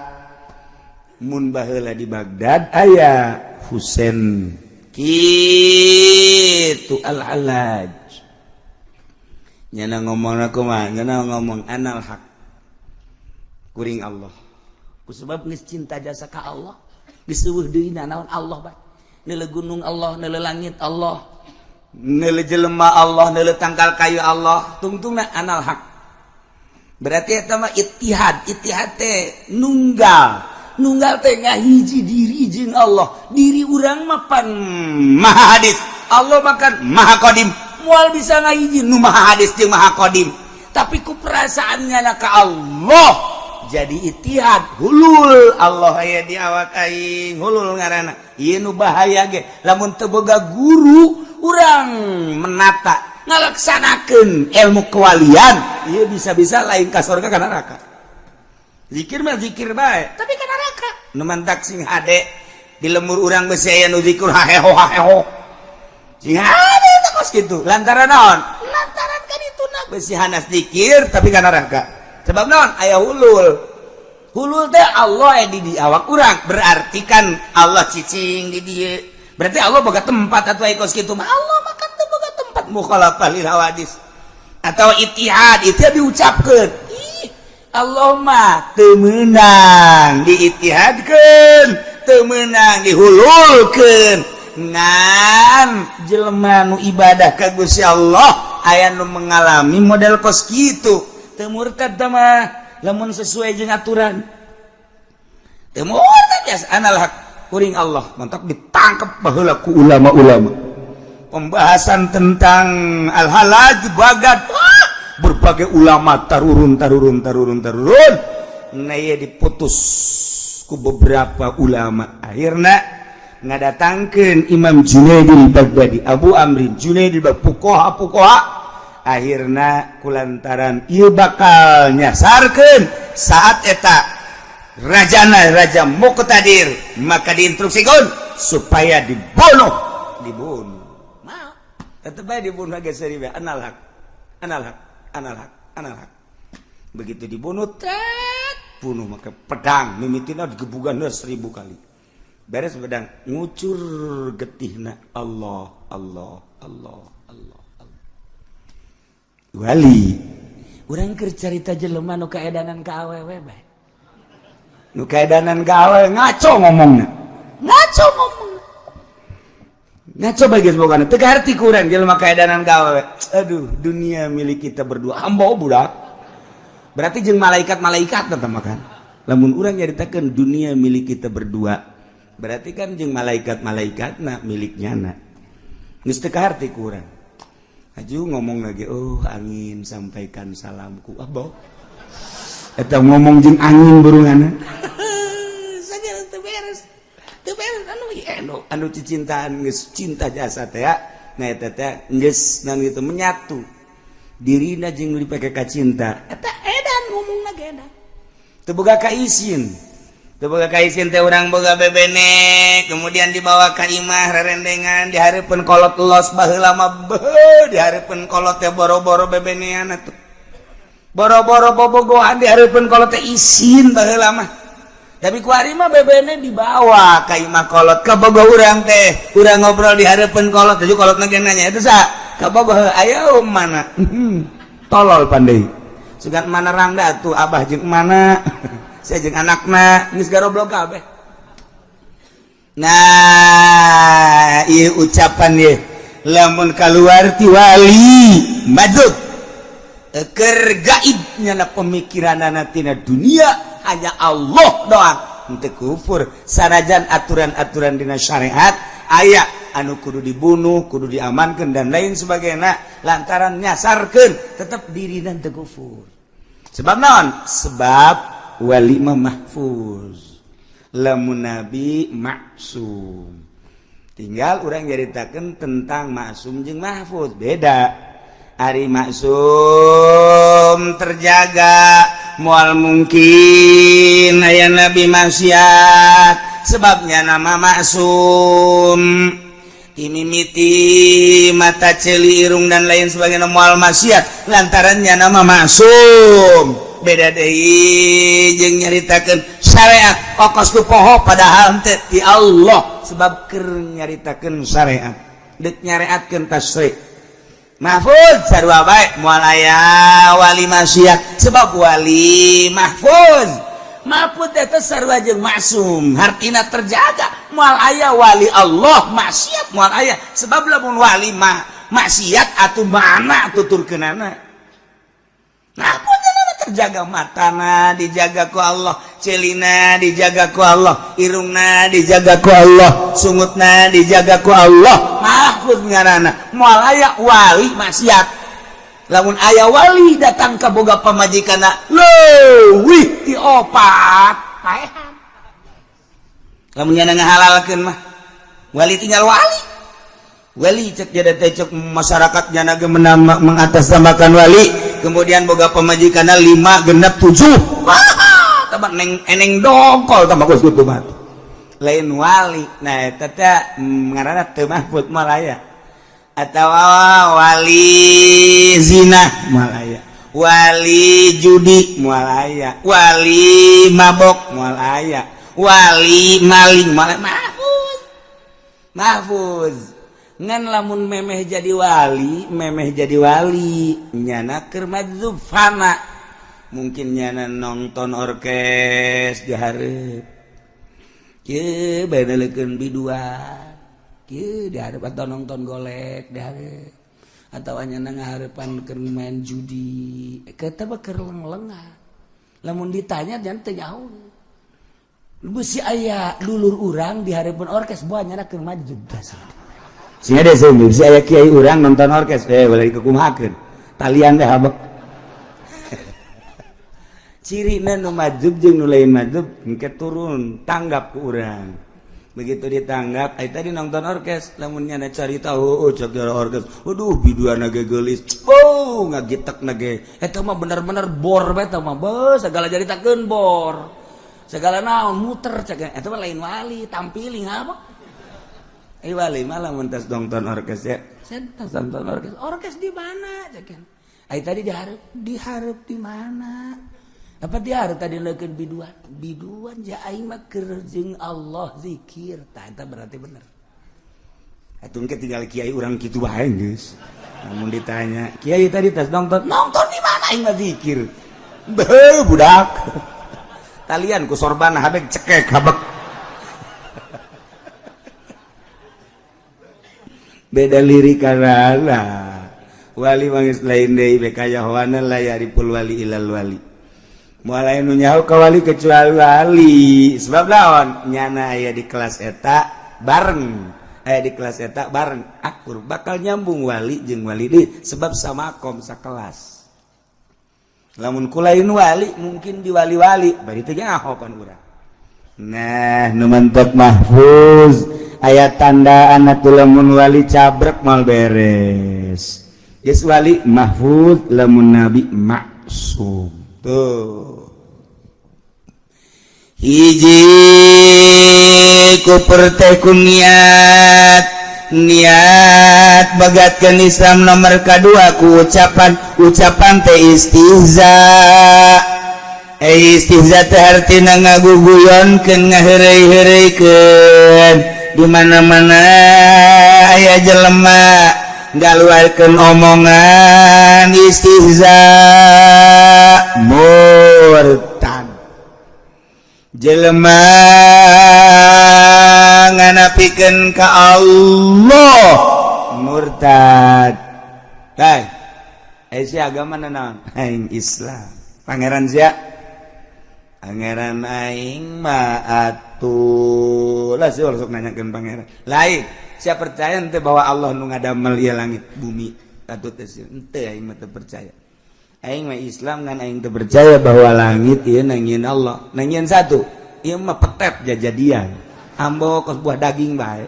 Mun baheula di Baghdad aya Husain kitu, Al-Hallaj, nyana ngomong kumaha? Nyana ngomong anal haq, kuring Allah. Kusebab geus cinta jasa ka Allah, geus euweuh deui naon, Allah bae. Neuleu gunung Allah, neuleu langit Allah, neuleu jelema Allah, neuleu tangkal kayu Allah, tungtungna anal haq. Berarti eta mah ittihad. Ittihad teh nunggal, nunggal teh ngahiji diri jeung Allah. Diri urang mah pan maha hadis, Allah makan maha qadim, moal bisa ngahiji nu maha hadis jeung maha qadim. Tapi ku perasaannya ka Allah jadi ittihad, hulul, Allah aya di awak aing, hulul ngaranna. Ieu nu bahaya ge lamun teu boga guru urang menata ngalaksanakeun ilmu kewalian ieu, bisa-bisa lain ka surga, ka neraka. Zikir mah zikir bae, tapi ka neraka. Nu mantak sing hade di lembur urang besi aya nu zikir haheho haheho, sing hade teh kos kitu. Lantaran naon? Lantaran kan itu na. Besi hanas zikir tapi ka neraka. Sebab naon? Aya hulul. Hulul teh Allah aya di awak urang, berarti kan Allah cicing di dieu, berarti Allah boga tempat atau kos kitu mah. Allah makan teu boga tempat, mukhalafah lil hawadis atau ittihad. Itu diucapkeun, ih, Allah mah teu meunang diittihadkeun, teu meunang dihululkeun. Ngan jelema nu ibadah ka Gusti Allah aya nu mengalami model kos kitu, teu murtad mah lamun sesuai jeung aturan, teu murtad. Biasa anal haq, kuring Allah. Mantap, ditangkap baheula ku ulama-ulama. Pembahasan tentang Al-Hallaj Baghdad, wah, berbagai ulama tarurun tarurun tarurun tarurun. Nah, ieu diputus ku beberapa ulama. Akhirnya ngadatangkeun Imam Junaidil Baghdadi, Abu Amrin Junaidil Baghdadi, fuqaha fuqaha. Akhirna kulantaran ieu bakal nyasarkeun saat eta rajana raja Muqtadir, maka diinstruksikan supaya dibunuh. Dibunuh mau tetep bae dibunuh geus seri bae, anal haq, anal haq, anal haq, anal haq. Begitu dibunuh, tet, bunuh maka pedang mimitina digebugan 1000 kali. Beres bedang ngucur getihna, Allah, Allah, Allah, Allah, Allah. Wali urang keur carita jelema nu kaedanan ka awewe bae. Nu kaedanan ka awewe ngaco ngomongna. Ngaco ngomong. Ngaco bae geus bogana. Teu kaharti ku urang jelema kaedanan ka awewe. Aduh, dunia milik kita berdua. Hamba budak. Berarti jeung malaikat-malaikat teteh makan. Lamun urang nyaritakeun dunia milik kita berdua, berarti kan jeung malaikat-malaikat na miliknya na. Geus teu kaharti ku urang. Aju ngomong lagi, "Oh angin, sampaikan salamku." Abo. Eta ngomong jeung angin burunganna. Saja teu beres. Teu beres anu anu anu cicintaan geus cinta jasa teh ya. Nah, eta teh geus naon gitu menyatu. Dirina jeung dipake ka cinta. Eta edan ngomongna ge edan. Teu boga ka isin. Teu boga ka isin teh urang boga bebene, kemudian dibawa ka imah rerendengan di hareupeun kolot los. Baheula mah beuh, di hareupeun kolot teh boro-boro bebenean atuh. Boro-boro bobogohan di hareupeun kolot teh isin baheula mah. Tapi ku ari mah bebene dibawa ka imah kolot, ka bogo urang teh, urang ngobrol di hareupeun kolot, jadi kolotna ge nanya, "Itu sa?" Ka bogo, "Ayo mana?" Tolol pandai. Sugan mana rangda tuh abah jeung mana? Saya jeung anakna geus garoblok kabeh. Nah, ieu ucapan ye lamun keluar ti wali majdzub keur gaib nyana pemikiranana tina dunia hanya Allah doang, henteu kufur sanajan aturan-aturan dina syariat aya anu kudu dibunuh, kudu diamankan, dan lain sebagainya, lantaran nyasarkeun tetep dirina teu kufur. Sebab naon? Sebab wali mah mahfuz, lamun nabi maksum. Tinggal urang nyaritakeun tentang maksum jeung mahfuz beda. Ari maksum terjaga, moal mungkin aya nabi maksiat, sebabnya nama maksum timimiti mata, celi, irung, dan lain sebagainya moal maksiat lantarannya nama maksum. Beda deui jeung nyaritakeun syariat kokos ku poho, padahal teh ti Allah, sebab keur nyaritakeun syariat, deuk nyareatkeun tasyri'. Mahfuz sarua bae, moal aya wali maksiat sebab wali mahfuz. Mahfuz eta sarua jeung maksum, hartina terjaga. Moal aya wali Allah maksiat, moal aya, sebab lamun wali mah maksiat atuh mana tuturkeunana? Nah, terjaga, matana dijaga ku Allah, celina dijaga ku Allah, irungna dijaga ku Allah, sungutna dijaga ku Allah. Mahfud ngaranna, moal aya wali maksiat. Lamun aya wali datang ka boga pamajikanna leuwih ti opat, paehan. Lamun nyana ngahalalkeun mah wali tinggal wali. Wali cek jadi teh cek masyarakat nyana ge mengatasnamakan wali, kemudian boga pamajikanna lima, genep, tujuh, wah, tambah neng eneng dongkol, tambah geus kitu mah lain wali. Nah, eta teh ngaranna teu mahfud, moal aya. Atawa wali zina moal aya, wali judi moal aya, wali mabok moal aya, wali maling moal aya. Mahfuz, mahfuz. Ngan lamun memeh jadi wali, memeh jadi wali nyana keur majdzub fana, mungkin nyana nonton orkes di hareup kieu bae, nelekeun biduan kieu di hareup, atau nonton golek di hareup, atau nyana ngahareupan keur main judi, eta mah keur leng-lengan. Lamun ditanya jangan teu nyaho. Bisi aya lulur urang di hareupeun orkes, buah nyana keur majdzub. Sehingga deh bisa aya kiai urang nonton orkes, eh, boleh dikukumakeun. Talian teh habek. Ciri nu majdzub jeung nu lain majdzub engke turun tanggap ku urang. Begitu ditanggap, ai tadi nonton orkes, lamun nyana cari tahu, oh cek orkes, waduh, biduana ge geulis. Oh, ngagitek ge. Eta mah bener-bener bor bae eta mah, beuh, segala jaritakeun bor. Segala naon muter cek eta mah lain wali, tampiling apa? Eh, wali malah mentas nonton orkes ya. Saya nonton orkes. Orkes di mana? Cek. Ai tadi diharap, diharap di mana? Apa dia harus tadi leukeun biduan? Biduan ja aing mah keur jeung Allah zikir. Tah, eta berarti bener. Atuh engke tinggal kiai urang kitu bae geus. Namun ditanya, "Kiai tadi tas nonton?" "Nonton di mana, aing mah zikir." Beuh, budak. Talian ku sorban habek cekek habek. Beda lirik karena wali mangis lain deui be kayahoana la yariful wali ilal wali. Moal aya nu nyaho ka wali kecuali wali. Sebab naon? Nyana aya di kelas eta bareng. Aya di kelas eta bareng akur bakal nyambung wali jeung wali deui sebab sama kom sakelas. Lamun kulain wali mungkin di wali-wali bari teu nyaho pan urang. Nah, nu mantep mahfuz aya tanda anak lamun wali cabrek mal beres. Geus wali mahfuz, lamun nabi maksum. Tuh. Hiji kuper teh ku niat, niat bagatkeun Islam. Nomor kedua ku ucapan, ucapan teh istihza. Eh, istihza teh artina ngaguguyonkeun, ngaheureuy-heureuikeun. Di mana-mana aya jelema ngaluarkeun omongan istihza, murtad. Jelema nganapikeun ka Allah, murtad. Hai, eh, si agama naon? Aing Islam. Pangeran sia? Pangeran aing mah atuh lah. Sih sok nanyakeun pangeran lain. Sia percaya ente bahwa Allah nu ngadamel ieu langit bumi? Atuh teh ente, aing mah teu percaya. Aing mah Islam, ngan aing teu percaya bahwa langit ieu nangieun Allah, nangieun satu. Ieu mah petet jajadian, ambo kos buah daging bae.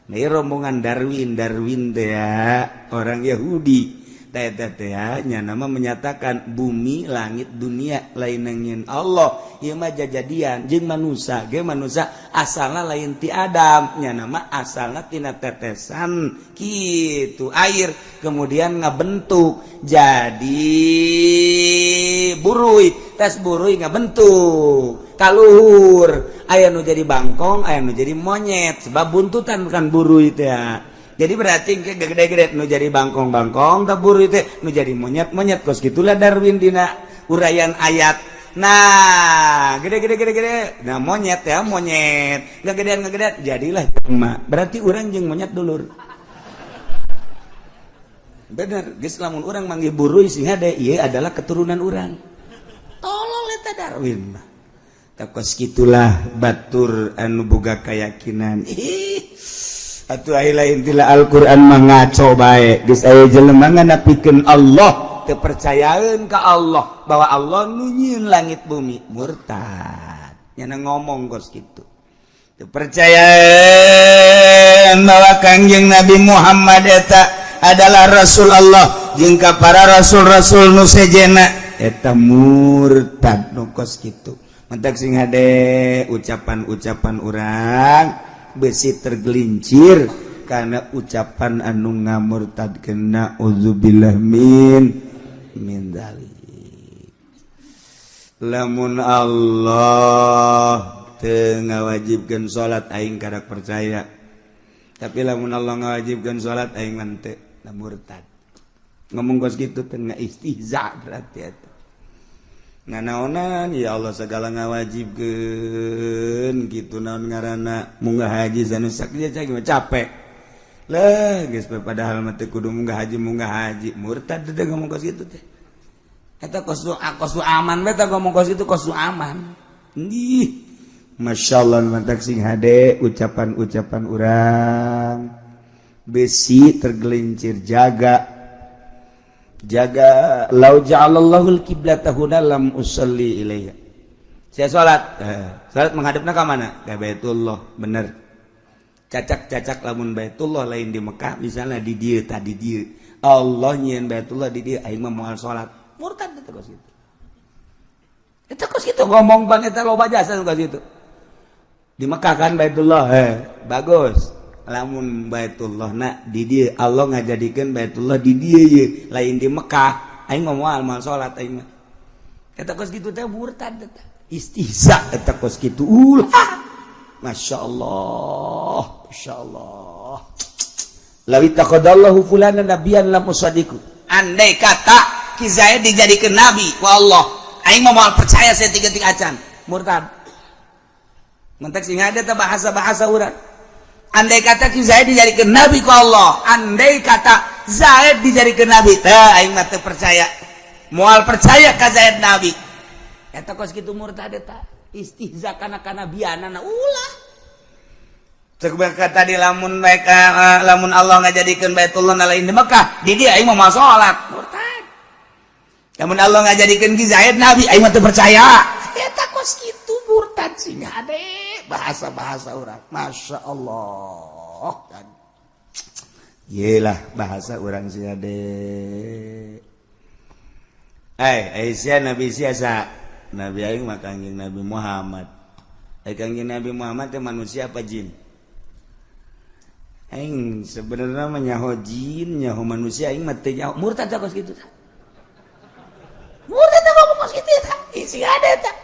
Nah, rombongan Darwin, Darwin teh ya, orang Yahudi teh teh nya nama menyatakan bumi, langit, dunia lain nangieun Allah, ieu mah jajadian. Jeung manusia ge, manusia asalna lain ti Adam, nya nama asalna tina tetesan kitu air, kemudian ngabentuk jadi buruy, tes buruy ngabentuk kaluhur, aya nu jadi bangkong, aya nu jadi monyet, sebab buntutan kan buruy teh. Jadi berarti gede-gede nu jadi bangkong-bangkong, tak buruy teh nu jadi monyet-monyet. Kos gitulah Darwin dina uraian ayat. Nah, gede-gede gede-gede, nah monyet ya, monyet nggak gedean, nggak gedean, jadilah jelema. Berarti urang jeung monyet dulur. Bener geus, lamun urang manggil buruy sing hade, ieu adalah keturunan urang. Tolol eta Darwin mah. Tak kos gitulah batur anu boga keyakinan. Ih, atuh ai lain tila Al-Qur'an mah ngaco bae. Geus aya jelema nganapikeun Allah, teu percayaeun ka Allah bahwa Allah nu nyieun langit bumi, murtad. Nyana ngomong kos kitu. Teu percayaeun bahwa Kangjeng Nabi Muhammad eta adalah Rasul Allah jeung ka para rasul-rasul nu sejena, eta murtad nu kos kitu. Mentak sing hade ucapan-ucapan urang, besi tergelincir karena ucapan anu ngamurtadkeun. Naudzubillah min dzalik. Lamun Allah teu ngawajibkeun salat, aing kadak percaya, tapi lamun Allah ngawajibkeun salat, aing mah teu. Murtad ngomong kos kitu teh, istihza berarti eta. Nganaonan ya Allah segala ngawajibkeun gitu, naon ngaranna, munggah haji sanusak dia mah capek lah geus, padahal mah teu kudu munggah haji, munggah haji, murtad teh ngomong kos kitu teh. Eta kos kos aman beta ngomong kos itu, kos aman. Ih, Masya Allah, mantak sing hade ucapan-ucapan urang, besi tergelincir. Jaga jaga. Lau ja'alallahul kiblata huna lam usalli ilaiha. Saya salat, salat menghadapna ka mana? Ka Baitullah, bener. Cacak-cacak lamun Baitullah lain di Mekah, misalnya di dieu, tadi dieu Allah nyieun Baitullah di dieu, aing mah moal salat, murtad eta kos kitu. Eta kos kitu ngomong bang, eta loba jasa kos kitu. Di Mekah kan Baitullah, bagus. Lamun Baitullah nak di dieu, Allah ngajadikeun Baitullah di dieu ye, lain di Mekah, aing mah moal moal salat aing mah. Eta kos kitu teh murtad eta. Istihza eta kos kitu ulah. Masya Allah, Masya Allah. Law ittakhadallahu fulana nabiyan lam usaddiqu. Andai kata Ki Zaid dijadikan nabi ku Allah, aing mah moal percaya saya tiga-tiga acan. Murtad. Mentek sing ada teh bahasa-bahasa urang. Andai kata Ki Zaid dijadikan nabi ku Allah, andai kata Zaid dijadikan nabi, teh aing mah teu percaya. Moal percaya ka Zaid nabi. Eta kos kitu murtad eta. Istihza kana kanabianana ulah. Cek kata di lamun baik lamun Allah ngajadikeun Baitullah lain di Mekah, di dia aing mah moal salat. Murtad. Lamun Allah ngajadikeun Ki Zaid nabi, aing mah teu percaya. Eta kos kitu murtad sing hade bahasa-bahasa urang. Masya Allah. Yelah bahasa urang sing hade. Eh, Aisyah Nabi siasa. Nabi aing mah Kangjeng Nabi Muhammad. Eh, Kangjeng Nabi Muhammad teh manusia apa jin? Aing sebenarnya mah nyaho jin, nyaho manusia aing mah teu nyaho. Murtad kos kitu tah. Murtad teh ngomong kos kitu tah. Isi ada tah.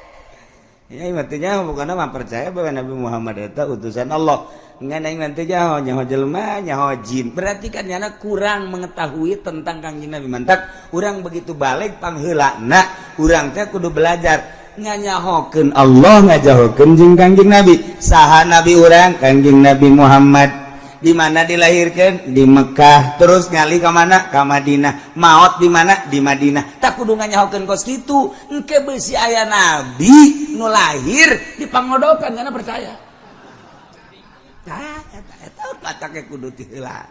Ya aing mah teu nyaho, bukanna mah percaya bahwa Nabi Muhammad eta utusan Allah. Ngan aing mah teu nyaho, nyaho jelema, nyaho jin. Berarti kan nyana kurang mengetahui tentang Kangjeng Nabi. Mantak urang begitu balik pangheulana, urang teh kudu belajar nganyahokeun Allah, ngajahokeun jeung Kangjeng Nabi. Saha nabi urang? Kangjeng Nabi Muhammad. Di mana dilahirkan? Di Mekah. Terus ngali ke mana? Ke Madinah. Maot di mana? Di Madinah. Tak kudu nganyahokeun kos kitu. Engke besi aya nabi nu lahir di Pangodokan karena percaya. Nah, eta eta patake kudu ti heula.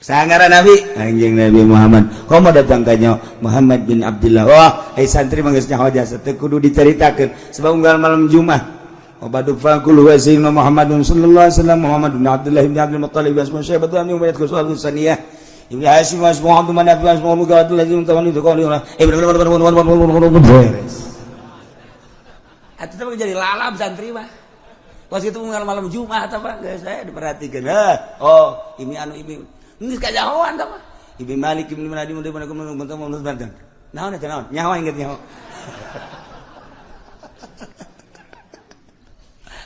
Sangara Nabi, Kangjeng Nabi Muhammad. Komo datang ka Muhammad bin Abdullah. Wah, ai santri mah geus nyaho jasa teu kudu dicaritakeun sebab unggal malam Jumat. Wabadu faqul huwa sayyidina Muhammadun sallallahu alaihi wasallam Muhammad bin Abdullah bin Abdul Muttalib asma syaibatu an umayyah kusul saniyah Ibnu Hashim wa Muhammad bin Abdul Muhammad Abdul Aziz tawani qawli beres. Atuh teh jadi lalap santri mah. Pas itu unggal malam Jumat apa geus saya diperhatikan. Hah, oh, ini anu ini. Geus kajahoan tah mah. Ibnu Malik ibnu Nadi mun mun. Naon eta naon? Nyaho inget nyaho.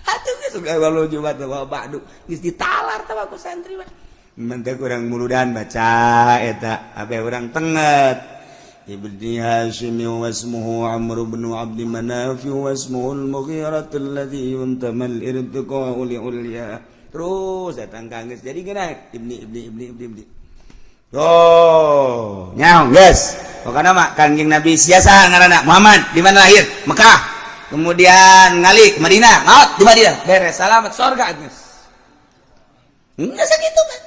Atuh geus malam Jumat wa ba'du. Geus ditalar tah ku santri mah. Mentek urang muludan baca eta abe urang tenget. Ibni Hashim wasmuhu Amr bin Abd Manaf wasmuhu al-Mughirah alladhi yuntama al-irtiqa'u li ulya. Terus datang kangges jadi gini ibni ibni ibni ibni ibni. Oh, nyaho geus. Pokokna mah Kangjeng Nabi siasa ngaranna Muhammad, di mana lahir? Mekah. Kemudian ngali ke Madinah, maut di Madinah. Beres, selamat surga geus. Enggak segitu kan.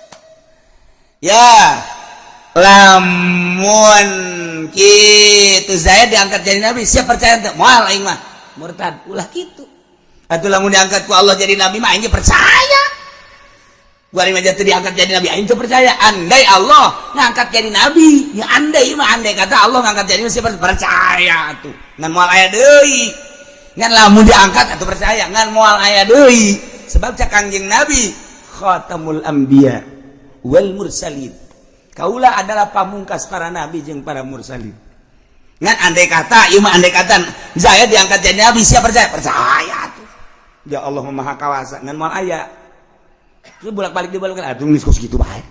Ya, lamun kitu Zaid diangkat jadi nabi, siap percaya teu? Moal aing mah. Murtad, ulah kitu. Atuh lamun diangkat ku Allah jadi nabi mah aing ge percaya. Gua mah teu diangkat jadi nabi, aing teu percaya. Andai Allah ngangkat jadi nabi, ya andai mah andai kata Allah ngangkat jadi nabi, siap percaya atuh. Ngan moal aya deui. Ngan lamun diangkat atuh percaya, ngan moal aya deui. Sebab cak Kangjeng Nabi khatamul anbiya wal mursalin. Kaula adalah pamungkas para nabi jeung para mursalin. Ngan andai kata, ieu mah andai kata Zaid diangkat jadi nabi, siap percaya? Percaya tuh. Ya Allah Maha Kawasa, ngan moal aya. Itu bolak-balik dibolak atuh geus kos kitu bae.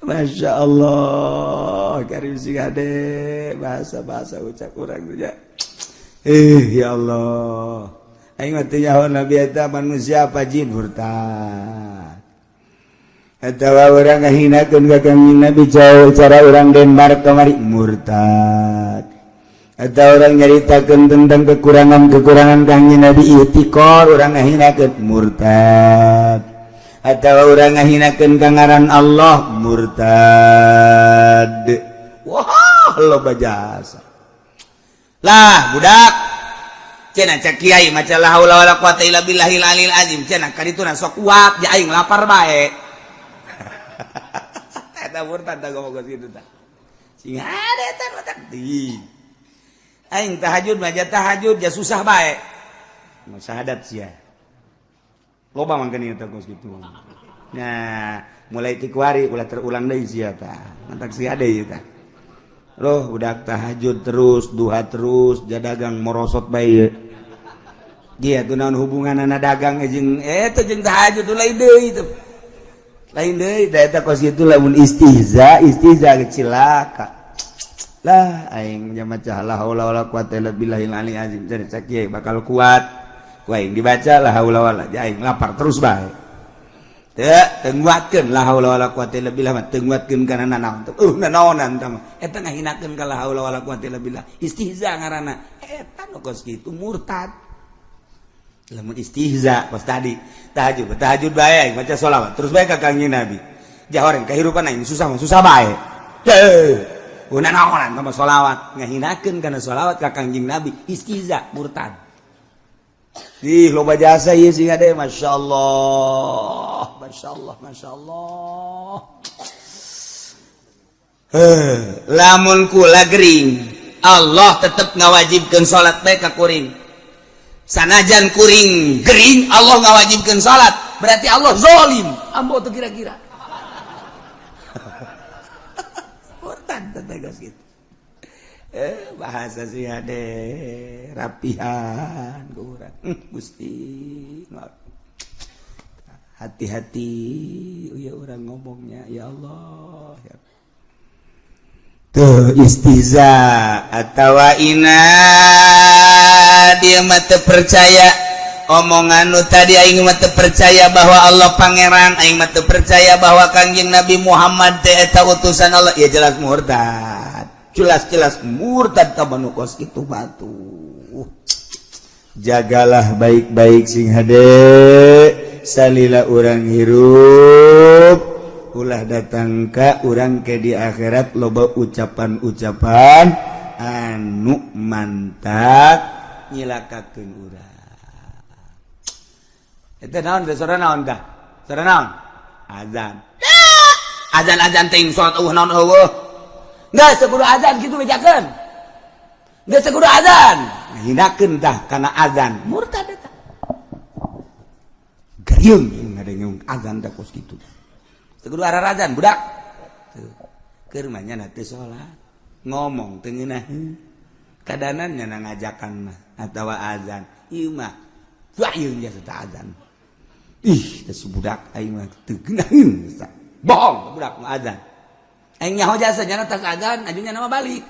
Masya Allah, karim sing ade bahasa-bahasa ucap urang teh ya. Ya Allah. Aing mah teu nyaho nabi eta manusia apa jin murtad. Atawa urang ngahinakeun ka Kangjeng Nabi jauh cara urang Denmark kamari murtad. Atau orang nyaritakeun tentang kekurangan-kekurangan Kangjeng Nabi ihtikor urang ngahinakeun murtad. Atau urang ngahinakeun ka ngaran Allah murtad. Wah, loba jasa. Lah, budak cenah cek kiai maca la haula wala quwata illa billahil alil azim cenah ka ditu sok kuat ja aing lapar bae. Eta murtad tah ngomong kitu tah. Sing ada eta murtad. Aing tahajud mah tahajud ja susah bae. Syahadat sia. Loba mangkeun ieu teh kos kitu. Nah, mulai ti kuari ulah terulang deui sia tah. Mantak sia deui tah. Loh, budak tahajud terus, duha terus, jadagang morosot bae. Dia tuh naon hubungan anak dagang jeung eta jeung tahajud tuh lain deui itu. Lain deui da eta kos kitu lamun istihza, istihza cilaka. Lah aing nya maca la haula wala quwata illa billahil ali azim jadi cek kieu bakal kuat. Ku aing dibaca la haula wala aing lapar terus bae. Teu nguatkeun la haula wala quwata illa billah mah teu nguatkeun kana nanaon teh. Nanaonan tah mah. Eta ngahinakeun ka la haula wala quwata illa billah. Istihza ngaranna. Eta nu kos kitu murtad. Lamun istihza kos tadi tahajud, tahajud bae maca sholawat terus bae ka Kangjeng Nabi. Jahoreng kehidupan aing susah mah susah bae. Teu. Nanaonan tah mah sholawat ngahinakeun kana sholawat ka Kangjeng Nabi. Istihza murtad. Ih, loba jasa ieu sih ade, Masya Allah. Masya Allah, Masya Allah. Heh, lamun kula gering, Allah tetep ngawajibkeun salat bae ka kuring. Sanajan kuring gering, Allah ngawajibkeun salat, berarti Allah zalim. Ambo teu kira-kira. Murtad teh geus kitu. Bahasa sih ade rapihan kurang. Gusti hati-hati ya orang ngomongnya ya Allah ya. Tuh istihza atawa ina dia mah teu percaya omongan nu tadi aing mah teu percaya bahwa Allah pangeran, aing mah teu percaya bahwa Kangjeng Nabi Muhammad teh eta utusan Allah, ya jelas murtad. Jelas-jelas murtad ka nu kos kitu batu. Jagalah baik-baik sing hade salila urang hirup, ulah datang ka urang ke di akhirat loba ucapan-ucapan anu mantap nyilakakeun urang. Eta naon teh, sora naon tah? Sora naon? Azan. Azan-azan ting salat eueuh naon eueuh. Geus teu kudu azan kitu bejakeun. Geus teu kudu azan. Hinakeun tah kana azan. Murtad eta. Gariung ngadenge azan teh kos kitu. Teu kudu ararajan budak. Tuh. Keur mah nya teu salat. Ngomong teu ngeunaheun. Kadanan nya ngajakan mah atawa azan. Ieu mah wayung jasa teh azan. Ih, teh budak aing mah teu geunaheun. Bohong budak mah azan. Aing nyaho jasa nya tas azan, ajunya nama balik.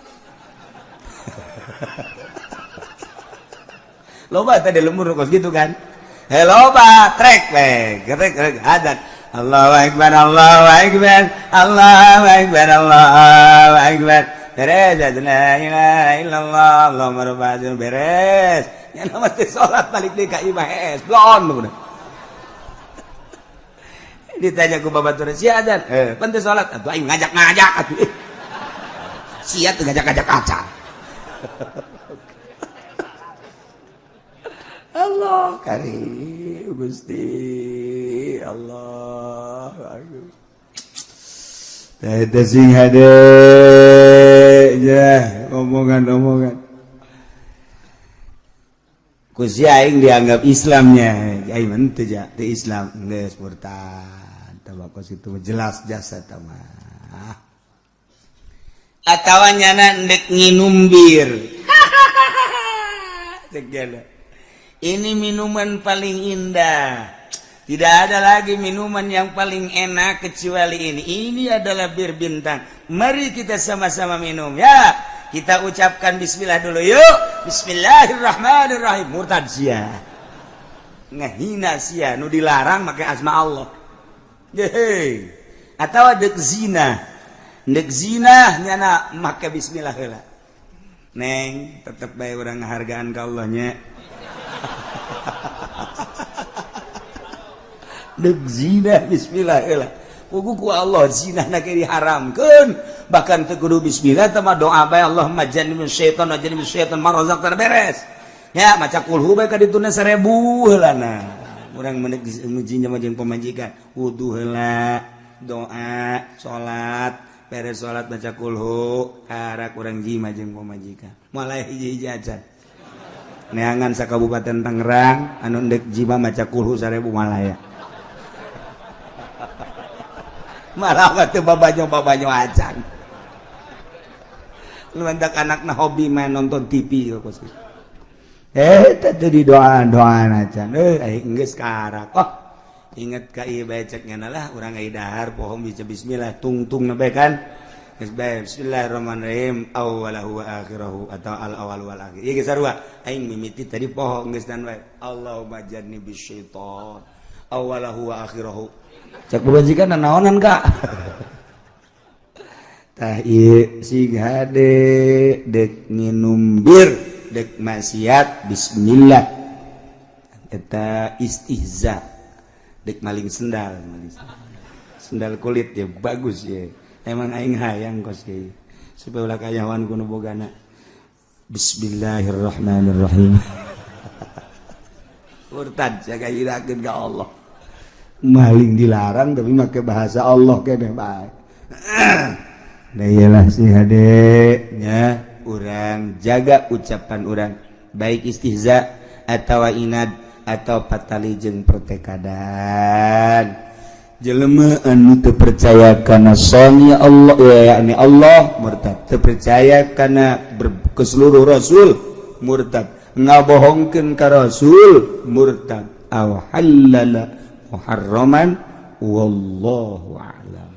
Loba tadi lembur kos gitu kan. Hei loba trek we, trek trek azan. Allahu akbar, Allahu akbar, Allahu akbar, Allahu akbar. Beres, la ilaha illallah, Allahumma rabbana beres. Nya nama teh salat balik deui ka imah hees, blon udah. Ditanya ku babatur sia azan, pan teu salat, atuh aing ngajak-ngajak atuh. Sia teu ngajak-ngajak acan. Allah karim Gusti Allah. Teh sing hade ya omongan-omongan ku si aing dianggap Islamnya aing mah teu ja teu Islam geus murtad tah kos itu jelas jasa tah mah. Atawa nyana ndek nginum bir. Cek jana. Ini minuman paling indah. Tidak ada lagi minuman yang paling enak kecuali ini. Ini adalah bir bintang. Mari kita sama-sama minum ya. Kita ucapkan bismillah dulu yuk. Bismillahirrahmanirrahim. Murtad sia. Ngehina sia nu dilarang make asma Allah. Hei. Atau dek zina. Dek zina nyana make bismillah heula. Neng, tetep bae urang ngahargaan ka Allah nya. Dek zina bismillah heula. Pugu ku Allah zina na ge diharamkeun. Bahkan teu kudu bismillah teh mah doa bae Allahumma jannibna syaitan wa jannibna syaitan ma razaqtana beres. Ya maca kulhu bae ka dituna 1000 heulana. Urang menek jinjam jeung pamajikan, wudu heula, doa, salat, beres salat baca kulhu, karak urang jima jeung pamajikan. Mulai hiji-hiji acan. Neangan sa Kabupaten Tangerang anu ndek jima maca kulhu 1000 malaya. Malah teu babanyo-babanyo acan. Lu mantak anakna hobi main nonton TV kok sih. Eh, tadi doa doa acan. Eh, aing geus karak. Oh, inget ka ieu bae cek nya lah urang ai dahar poho bisa bismillah tungtung na bae kan. Geus bae bismillahirrahmanirrahim awwalahu wa akhirahu atau al awal wal akhir. Ieu geus sarua. Aing mimiti tadi poho geus dan bae. Allahumma jannibisy syaitan awwalahu wa akhirahu. Cek pamajikan naonan kak. Tah ieu sig hade dek nginum bir, dek maksiat, bismillah eta istihza. Dek maling sendal, maling sendal, sendal kulit ya bagus ya. Emang aing hayang kos kieu supaya ulah kayawan ku nu bogana. Bismillahirrahmanirrahim. Murtad jaga irakeun ka Allah. Maling dilarang tapi make bahasa Allah keneh bae. Nah, iyalah si hade nya, urang jaga ucapan urang, baik istihza atau inad atau patali jeung pertekadan. Jelema anu teu percaya kana soni Allah ya, yakni Allah, murtad. Teu percaya kana ke seluruh rasul, murtad. Ngabohongkeun ka rasul, murtad. Aw halala muharraman, wallahu a'lam.